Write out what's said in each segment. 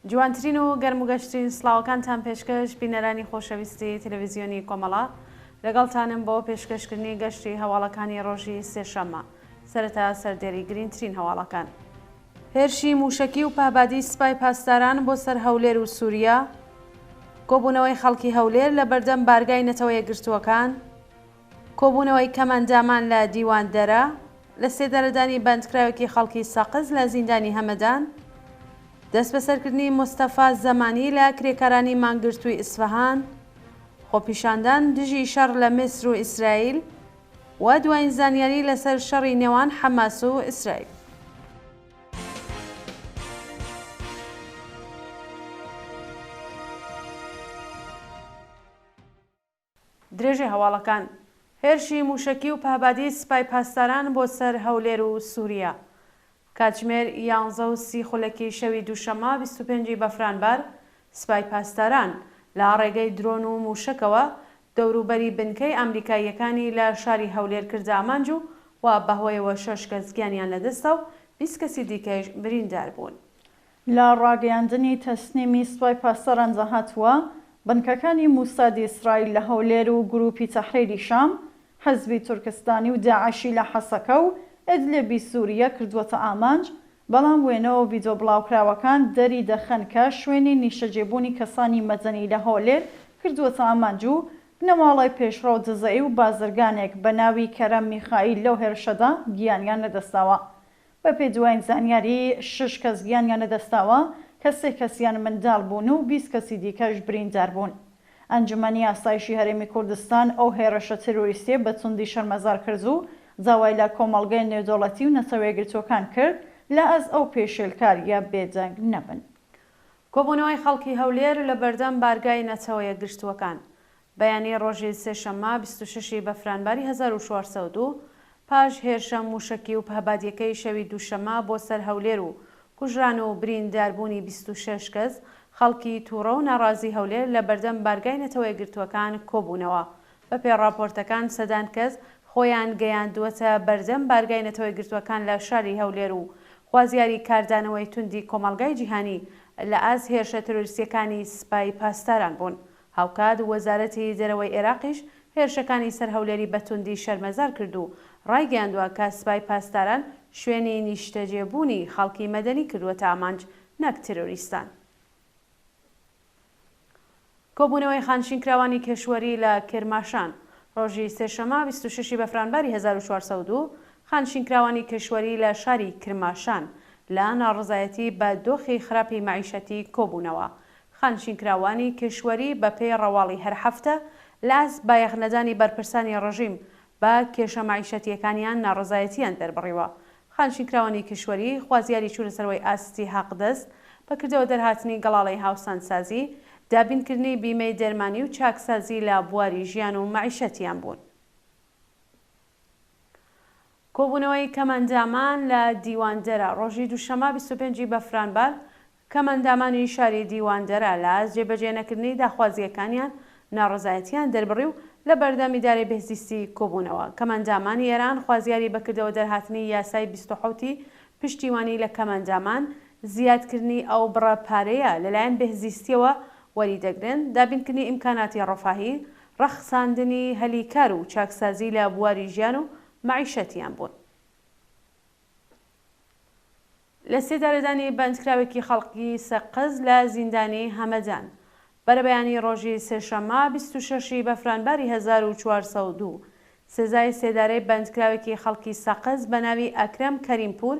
جوانترین و گەرم و گەشترین سڵاوەکانتان پێشکەش بینەرانی خۆشەویستی تەلەڤیزیۆنی کۆمەڵە لەگەڵتانم بۆ پێشکەشکردنی گەشتی هەواڵەکانی ڕۆژی سێشەممە سەرەتا سەردێری گرینترین هەواڵەکان. هێرشی مووشەکی و پەهبادی سپای پاسداران بۆ سەر هەولێر و سووریا، کۆبوونەوەی خەڵکی هەولێر لە بەردەم بارگای نەتەوە یەکگرتووەکان، کۆبوونەوەی کەمئەندامان لە دیواندەرە، لە سێدارەدانی بەندکراوێکی خەڵکی سەقز لە زیندانی هەمەدان، دەستبەسەرکردنی مستەفا زەمانی لە کرێکارانی مانگرتووی ئیسفەهان، خۆپیشاندان دژی شەڕ لە میسر و ئیسرائیل و دوایین زانیاری لەسەر شەڕی نێوان حەماس و ئیسرائیل. درێژەی هەواڵەکان، هێرشی مووشەکی و پەهبادی سپای پاسداران بۆ سەر هەولێر و سووریا. کاتژمێر 11 و 30 خولەکی شەوی دووشەممە 25 ی بەفرانبار، سپای پاسداران لە ڕێگەی درۆن و مووشەکەوە دەوروبەری بنکەی ئامریکاییەکانی لە شاری هەولێر کردە ئامانج و و بەهۆیەوە شەش کەس گیانیان لەدەستدا و 20 کەسی دیکەیش بریندار بوون. لە ڕاگەیاندنی تەسنیمی سوپای پاسداراندا هاتووە، بنکەکانی موسادی ئیسرائیل لە هەولێر و گروپی تەحریری شام، حزبی تورکستانی و داعشی لە حەسەکە و ئیدلبی سوریە کردووەتە ئامانج، بەڵام وێنە و ڤیدیۆ بڵاوکراوەکان دەری دەخەن کە شوێنی نیشتەجێبوونی کەسانی مەدەنی لە هەولێر کردووەتە ئامانج و بنەماڵەی پێشڕەو دزەیی و بازرگانێک بە ناوی کەرەم میخائیل لەو هێرشەدا گیانیان لەدەستداوە. بەپێی دواین زانیاری شەش کەس گیانیان لەدەستداوە کە سێ کەسیان منداڵ بوون و 20 کەسی دیکەش بریندار بوون. ئەنجومەنی ئاسایشی هەرێمی کوردستان ئەو هێرشە تیرۆریستییە بە توندی شەرمەزار کرد و داوای لە کۆمەڵگەی نێودەوڵەتی و نەتەوەیەکگرتووەکان کرد لە ئاست ئەو پێشێلکارییە بێدەنگ نەبن. کۆبوونەوەی خەڵکی هەولێر لە بەردەم بارگای نەتەوە یەکگرتووەکان بەیانی ڕۆژی سێشەممە 26 ی بەفرانباری 1402، پاش هێرشە مووشەکی و پەهبادیەکەی شەوی دووشەممە بۆ سەر هەولێر و کوژران و برینداربوونی 26 کەس، خەڵکی تووڕە و ناڕازی هەولێر لە بەردەم بارگای نەتەوەیەکگرتووەکان کۆبوونەوە. بەپێی ڕاپۆرتەکان سەدان کەس خۆیان گەیاندووەتە بەردەم بارگای نەتەوەیەکگرتووەکان لە شاری هەولێر و خوازیاری کاردانەوەی توندی کۆمەڵگای جیهانی لە ئاست هێرشە ترۆریستیەکانی سپای پاسداران بوون. هاوکات وەزارەتی دەرەوەی عێراقیش هێرشەکانی سەر هەولێری بە توندی شەرمەزار کرد و ڕایگەیاندوە کە سپای پاسداران شوێنی نیشتەجێبوونی خەڵکی مەدەنی کردووەتە ئامانج نەک ترۆریستان. کۆبوونەوەی خانشینکراوانی کێشوەری لە کرماشان ڕۆژی سێشەممە 26 ی بەفرانباری 1402 خانشینکراوانی کێشوەری لە شاری کرماشان لە ناڕەزایەتی بە دۆخی خراپی مەعیشەتی کۆبوونەوە. خانشینکراوانی کیشوەری بە پێی ڕەواڵی هەر هەفتە لە ئاست بایەخنەدانی بەرپرسانی ڕژیم بە کێشە مەعیشەتییەکانیان ناڕەزایەتییان دەربڕیوە. خانشینکراوانی کیشوەری خوازیاری چوونەسەرەوەی ئاستی حەقدەست، بە کردەوە دەرهاتنی گەڵاڵەی هاوسانسازی، دابینکردنی بیمەی دەرمانی و چاکسازی لە بواری ژیان و مەعیشەتیان بوون. کۆبوونەوەی کەمئەندامان لە دیواندەرە ڕۆژی دووشەممە 25 ی بەفرانبار کەمئەندامانی شاری دیواندەرە لە جێبەجێ نەکردنی داخوازییەکانیان ناڕەزایەتییان دەربڕی و لە بەردەم ئیدارەی بێهزیستی کۆبوونەوە. کەمئەندامانی ئێران خوازیاری بەکردەوە دەرهاتنی یاسای 27 ی پشتیوانی لە کەمئەندامان، زیادکردنی ئەو بڕە پارەیە لەلایەن بێهزیستییەوە وەریدەگرن، دابینکردنی ئیمکاناتی ڕەفاهی، ڕەخساندنی هەلی کار و چاکسازی لە بواری ژیان و مەعیشەتیان بوون. لە سێدارەدانی بەندکراوێکی خەڵکی سەقز لە زیندانی هەمەدان بەرەبەیانی ڕۆژی سێشەممە 26 ی بەفرانباری 1402 سزای سێدارەی بەندکراوێکی خەڵکی سەقز بە ناوی ئەکرەم کەریمپوور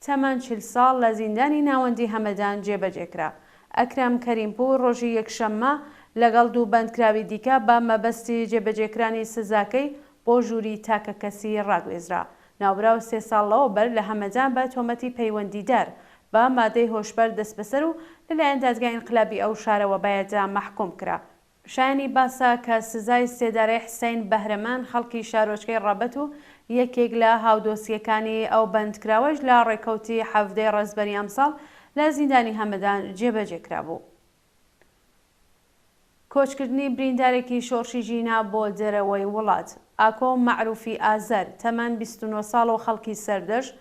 تەمەن 40 ساڵ لە زیندانی ناوەندی هەمەدان جێبەجێ کرا. ئەکرەم کەریمپوور ڕۆژی یەکشەممە لەگەڵ دوو بەندکراوی دیکە بە مەبەستی جێبەجێکرانی سزاکەی بۆ ژووری تاکەکەسی ڕاگوێزرا. ناوبراو سێ ساڵ لەوەوبەر لە هەمەدان بە تۆمەتی پەیوەندیدار بە مادەی هۆشبەر دەستبەسەر و لەلایەن دادگای ئینقلابی ئەو شارەوە بە ئێعدام مەحکووم کرا. شایەنی باسە کە سزای سێدارەی حسەین بەهرەمەند خەڵکی شارۆچکەی ڕەبەت و یەکێک لە هاودۆسییەکانی ئەو بەندکراوەش لە ڕێکەوتی حەڤدەی ڕەزبەری ئەمساڵ لە زیندانی هەمەدان جێبەجێ کرابوو. کۆچکردنی بریندارێکی شۆڕشی ژینا بۆ دەرەوەی وڵات. ئاکۆ مەعروفی ئازەر، تەمەن 29 ساڵ و خەڵکی سەردەشت،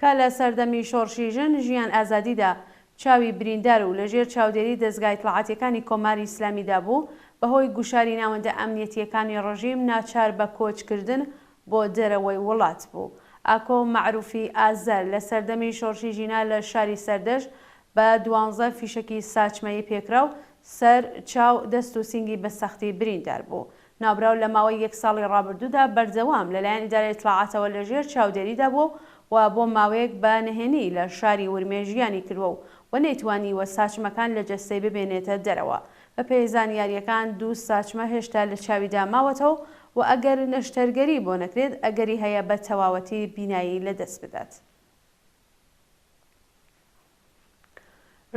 کە لە سەردەمی شۆڕشی ژن، ژیان ئازادیدا چاوی بریندار و لەژێر چاودێری دەزگا ئیتڵاعاتیەکانی کۆماری ئیسلامیدا بوو، بەهۆی گوشاری ناوەندە ئەمنیەتییەکانی ڕژیم ناچار بە کۆچ کردن بۆ دەرەوەی وڵات بوو. ئاکۆ مەعرووفی ئازەر لە سەردەمی شۆڕشی ژینا لە شاری سەردەشت بە دوانزە فیشەکی ساچمەیی پێکرا و سەر، چاو، دەست و سینگی بە سەختی بریندار بوو. ناوبراو لە ماوەی یەک ساڵی ڕابردوودا بەردەوام لەلایەن ئیدارەی ئیتڵاعاتەوە لەژێر چاودێریدا بووە و بۆ ماوەیەک بە نهێنی لە شاری ورمێ ژیانی کردووە و نەیتوانیوە ساچمەکان لە جەستەی ببێنێتە دەرەوە. بەپێی زانیارییەکان دوو ساچمە هێشتا لە چاویدا ماوەتەوە و ئەگەر نەشتەرگەری بۆ نەکرێت ئەگەری هەیە بە تەواوەتی بینایی لەدەست بدات.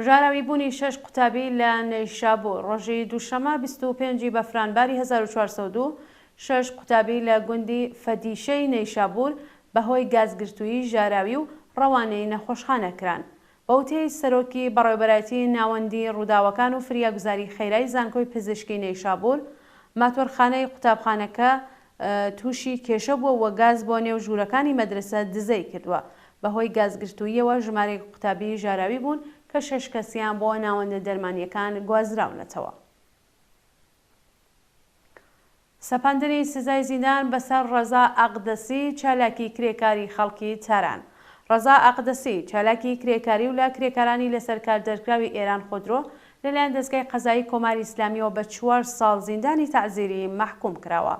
ژاراویبوونی شەش قوتابی لە نەیشابوور ڕۆژی دووشەممە 25 ی بەفرانباری 1402، شەش قوتابی لە گوندی فەدیشەی نەیشابوور بەهۆی گازگرتوویی ژاراوی و ڕەوانەی نەخۆشخانە کران. بەوتەی سەرۆکی بەڕێوەبەرایەتی ناوەندی ڕووداوەکان و فریاگوزاری خێرای زانکۆی پزیشکی نەیشابوور، ماتۆرخانەی قوتابخانەکە تووشی کێشە بووە و گاز بۆ نێو ژوورەکانی مەدرەسە دزەی کردووە. بەهۆی گازگرتووییەوە ژمارەیەک قوتابی ژاراوی بوون کە شەش کەسیان بۆ ناوەندە دەرمانییەکان گوازراونەتەوە. سەپاندنی سزای زیندان بەسەر ڕەزا ئەقدەسی، چالاکی کرێکاری خەڵکی تاران. ڕەزا ئەقدەسی، چالاکی کرێکاری و لە کرێکارانی لەسەر کار دەرکراوی ئێران خۆدرۆ، لەلایەن دەزگای قەزایی کۆماری ئیسلامییەوە بە چوار ساڵ زیندانی تەعزیری مەحکووم کراوە.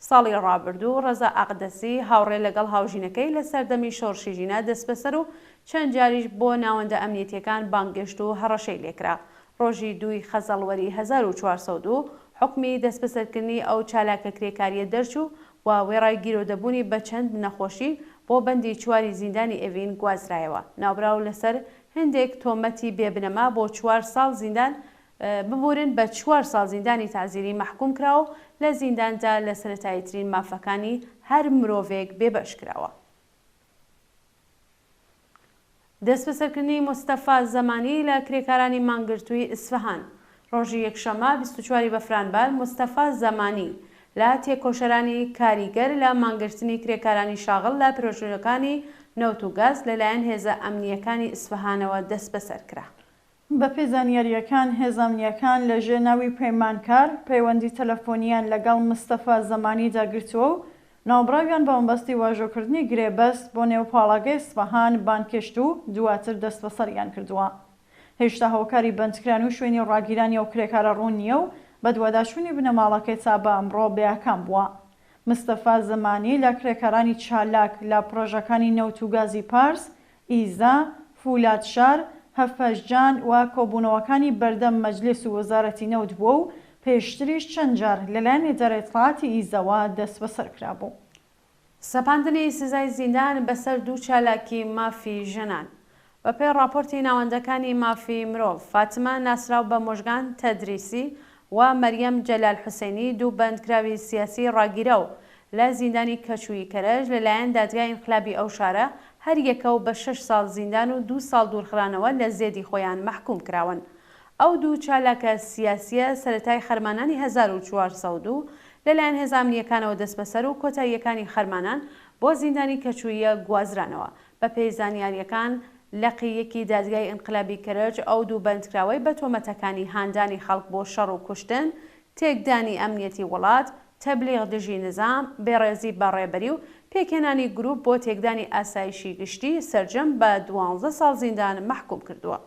ساڵی ڕابردوو ڕەزا ئەقدەسی هاوڕێ لەگەڵ هاوژینەکەی لە سەردەمی شۆڕشی ژینا دەستبەسەر و چەند جاریش بۆ ناوەندە ئەمنیەتییەکان بانگێشت و هەڕەشەی لێکرا. ڕۆژی دووی خەزەڵوەری 1402 حوکمی دەستبەسەرکردنی ئەو چالاکە کرێکارییە دەرچوو و وێڕای گیرۆدەبوونی بە چەند نەخۆشی بۆ بەندی چواری زیندانی ئێڤین گوازرایەوە. ناوبراو لەسەر هێندێک تۆمەتی بێ بنەما بۆ چوار ساڵ زیندان ببورن بە چوار ساڵ زیندانی تەعزیری مەحکووم کراوە و لە زینداندا لە سەرەتاییترین مافەکانی هەر مرۆڤێک بێبەش کراوە. دەستبەسەرکردنی مستەفا زەمانی لە کرێکارانی مانگرتووی ئیسفەهان ڕۆژی یەکشەممە 24 ی بەفرانبار مستەفا زەمانی لە تێکۆشەرانی کاریگەر لە مانگرتنی کرێکارانی شاغڵ لە پرۆژەکانی نەوت و گاز لەلایەن هێزە ئەمنییەکانی ئیسفەهانەوە دەستبەسەر کرا. بەپێی زانیارییەکان، هێزە ئەمنییەکان لە ژێر ناوی پەیمانکار پەیوەندی تەلەفۆنییان لەگەڵ مستەفا زەمانیدا گرتووە و ناوبراویان بە مەبەستی واژۆکردنی گرێبەست بۆ نێو پاڵاگەی ئیسفەهان بانگهێشت و دواتر دەستبەسەریان کردووە. هێشتا هۆکاری بەندکران و شوێنی ڕاگیرانی ئەو کرێکارە ڕوون نییە و بەدواداچوونی بنەماڵەکەی تا بە ئەمڕۆ بێئاکام بووە. مستەفا زەمانی لە کرێکارانی چالاک لە پڕۆژەکانی نەوت و گازی پارس، ئیزە، فولادشار، هەفەشجان و کۆبوونەوەکانی بەردەم مەجلیس و وەزارەتی نەوت بووە و پێشتریش چەند جار لەلایەن ئیدارە ئیتڵاعاتی ئیزەوە دەستبەسەر کرابوو. سەپاندنی سزای زیندان بەسەر دوو چالاکی مافی ژنان بەپێی ڕاپۆرتی ناوەندەکانی مافی مرۆڤ، فاتمە ناسراو بە موژگان تەدریسی و مەریەم جەلال حوسەینی دوو بەندکراوی سیاسی ڕاگیراو لە زیندانی کەچووی کەرەج لەلایەن دادگای ئینقلابی ئەو شارە هەر یەکە و بە شەش ساڵ زیندان و دوو ساڵ دوورخرانەوە لە زێدی خۆیان مەحکووم کراون. ئەو دوو چالاکە سیاسییە سەرەتای خەرمانانی 1402 لەلایەن هێزە ئەمنییەکانەوە دەستبەسەر و کۆتاییەکانی خەرمانان بۆ زیندانی کەچووییە گوازرانەوە. بەپێی زانیارییەکان، لقی یەکی دادگای ئینقلابی کەرەج ئەو دوو بەندکراوەی بە تۆمەتەکانی هاندانی خەڵک بۆ شەڕ و کوشتن، تێکدانی ئەمنیەتی وڵات، تەبلیغ دژی نزام، بێڕێزی بە ڕێبەری و پێکهێنانی گرووپ بۆ تێکدانی ئاسایشی گشتی سەرجەم بە دوانزە ساڵ زیندان مەحکووم کردووە.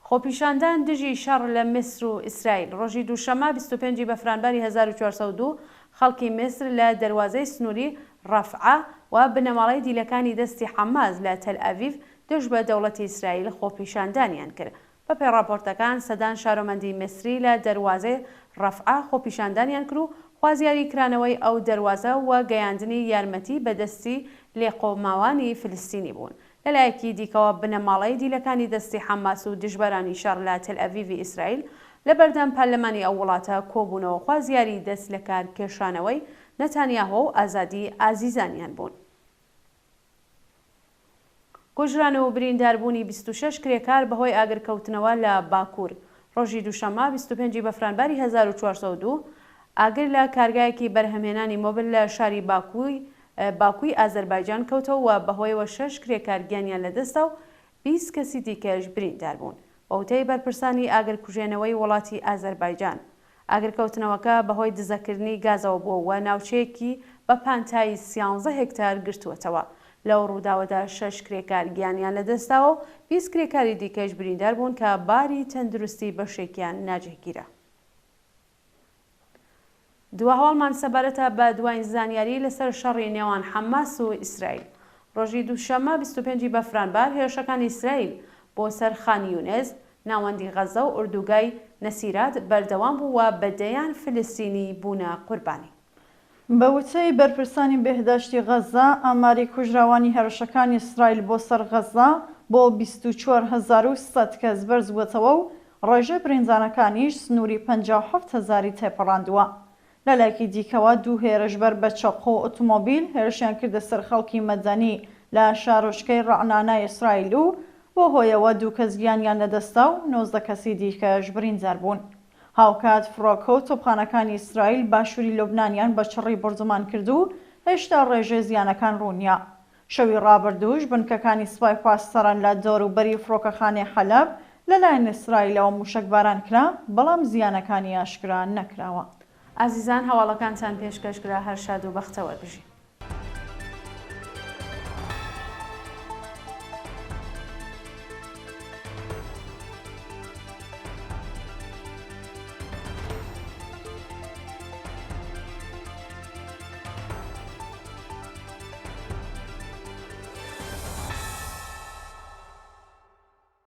خۆپیشاندان دژی شەڕ لە میسر و ئیسرائیل ڕۆژی دووشەممە 25 ی بەفرانباری 1402 خەڵکی میسر لە دەروازەی سنووری ڕەفعە و بنەماڵەی دیلەکانی دەستی حەماس لە تەلئەڤیڤ دژ بە دەوڵەتی ئیسرائیل خۆپیشاندانیان کرد. بەپێی ڕاپۆرتەکان سەدان شارۆمەندی میسری لە دەروازەی ڕەفعە خۆپیشاندانیان کرد و خوازیاری کرانەوەی ئەو دەروازە و گەیاندنی یارمەتی بە دەستی لێقەوماوانی فلستینی بوون. لەلایەکی دیکەوە بنەماڵەی دیلەکانی دەستی حەماس و دژبەرانی شەڕ لە تەلئەڤیڤی ئیسرائیل لە بەردەم پەرلەمانی ئەو وڵاتە کۆبوونەوە خوازیاری دەست لەکار کێشانەوەی نەتانیاهۆ و ئازادی ئازیزانیان بوون. کوژران و برینداربوونی 26 کرێکار بەهۆی ئاگرکەوتنەوە لە باکوور ڕۆژی دووشەممە 25 ی بەفرانباری 1402 ئاگر لە کارگایەکی بەرهەمهێنانی مۆبل لە شاری باکووی باکووی ئازەربایجان کەوتەوە و بەهۆیەوە شەش کرێکار گیانیان لەدەستدا و. 20 کەسی دیکەش بریندار بوون. بە وتەی بەرپرسانی ئاگرکوژێنەوەی وڵاتی ئازەربایجان، ئاگرکەوتنەوەکە بەهۆی دزەکردنی گازەوە بووە و ناوچەیەکی بە پانتایی سیانزە هێکتار گرتووەتەوە. لەو ڕووداوەدا شەش کرێکار گیانیان لەدەستداوە و 20 کرێکاری دیکەش بریندار بوون کە باری تەندروستی بەشێکیان ناجێگیرە. دوا هەواڵمان سەبارەتە بە دواین زانیاری لەسەر شەڕی نێوان حەماس و ئیسرائیل. ڕۆژی دووشەممە 25 ی بەفرانبار هێرشەکانی ئیسرائیل بۆ سەر خان یونس، ناوەندی غەززە و ئوردوگای نەسیرات بەردەوام بوو و بە دەیان فلستینی بوونە قوربانی. بە وتەی بەرپرسانی بێهداشتی غەززە، ئاماری کوژراوانی هێرشەکانی ئیسرائیل بۆ سەر غەززە بۆ 24,100 کەس بەرزبووەتەوە و ڕێژەی بریندارەکانیش سنووری 57 هەزاری تێپەڕاندووە. لەلایەکی دیکەوە دوو هێرشبەر بە چەقۆ و ئۆتۆمۆبیل هێرشیان کردە سەر خەڵکی مەدەنی لە شارۆچکەی ڕەعنانای ئیسرائیل و بەو هۆیەوە دوو کەس گیانیان لەدەستدا و 19 کەسی دیکەش بریندار بوون. هاوکات فڕۆکە و تۆپخانەکانی ئیسرائیل باشووری لوبنانیان بە چڕی بۆردومان کرد و هێشتا ڕێژەی زیانەکان ڕوون نییە. شەوی ڕابردووش بنکەکانی سوپای پاسداران لە دەوروبەری فڕۆکەخانەی حەلەب لەلایەن ئیسرائیلەوە مووشەکباران کرا، بەڵام زیانەکانی ئاشکرا نەکراوە. ئازیزان هەواڵەکانتان پێشکەش کرا هەر شاد و بەختەوەر بژین.